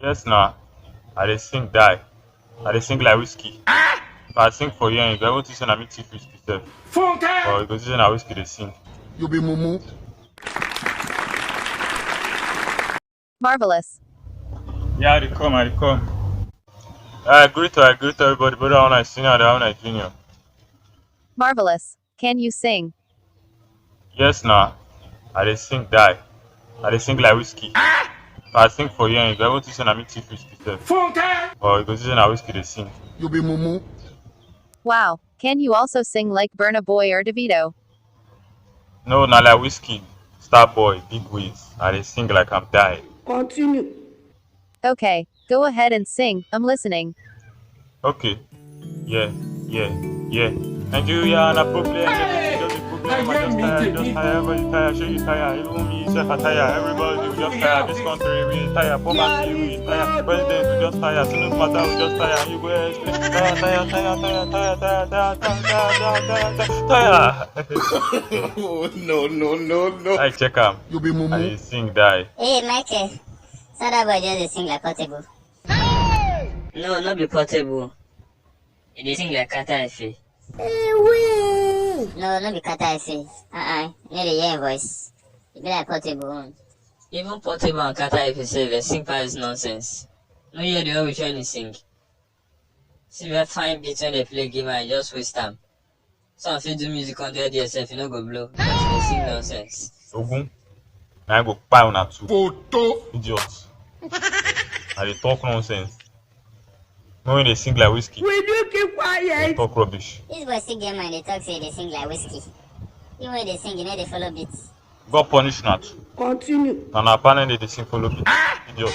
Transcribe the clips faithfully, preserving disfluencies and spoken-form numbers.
Yes na, I dey sing die. I dey sing like Whiskey. If I sing for here, you go even think say na me thief Whiskey sef. Funke! Or you go think say na Whiskey dey sing. You be mumu. Marvelous. Yeah, I dey come, I dey come. I greet, I greet everybody, brother, how una senior, how una junior. Marvelous. Can you sing? Yes na, I dey sing die. I dey sing like Whiskey. If I sing for here, you go even think say na me thief Whiskey sef. Funke! Or you go think say na Whiskey dey sing. You be mumu. Wow. Can you also sing like Burna Boy or Davido? No, na like Whiskey, Star Boy, Big Wiz. I dey sing like I'm die. Continue. Okay, go ahead and sing. I'm listening. Okay. Yeah, yeah, yeah. Nigeria na problem. Everything just a problem. I just tire, just tire, everybody tire. Show you tire. Even me, self, I tire. Everybody we just tire. This country we tire. Poverty we tire. President we just tire. Single matter we just tire. And you go explain. Tire, tire, tire, tire, tire, tire, tire, tire, tire, tire, tire. Oh, no, no, no, no. I check am. You be mumu. I dey sing die. Hey, Michael. So that boy just dey sing like Portable. No, no be Portable. E dey sing like Carter Efe. No, no be Carter Efe. Uh-uh. You no dey hear him voice. E be like Portable own. Even Portable and Carter Efe sef dey sing pass this nonsense. No hear the way we try dey sing. See where fine beat wey dey play give am, e just waste am. Some fit do music hundred years sef, e no go blow. Just dey sing nonsense. Ogun, na I go kpai una too. Photo. Idiot. I dey talk nonsense. No one dey sing like Whiskey. Will you keep quiet? Dey talk rubbish. This boy still get mind dey talk say e dey sing like Whiskey. You wey dey sing, you no dey follow beat. God punish una too. Continue. Na una panel dey dey sing follow beat. Idiot.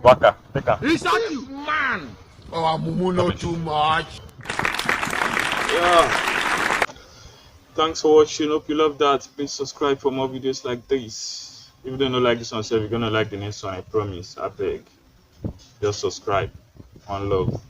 Waka, take am. Research you. Man. Our mumu no too much. Yeah. Thanks for watching. Hope you love that. Please subscribe for more videos like this. If you don't like this one, sef, you're gonna like the next one. I promise. I beg. Just subscribe. One love.